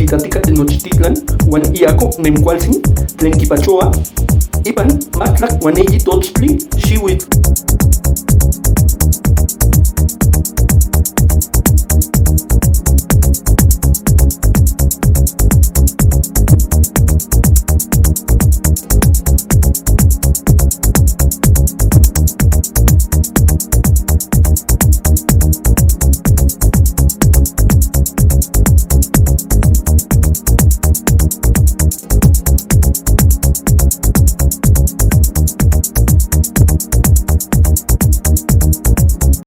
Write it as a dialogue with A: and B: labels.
A: quicatica Tenochtitlan huan iaco Nemcualtzin tlen quipachohua ipan 21 tochtli xihuitl.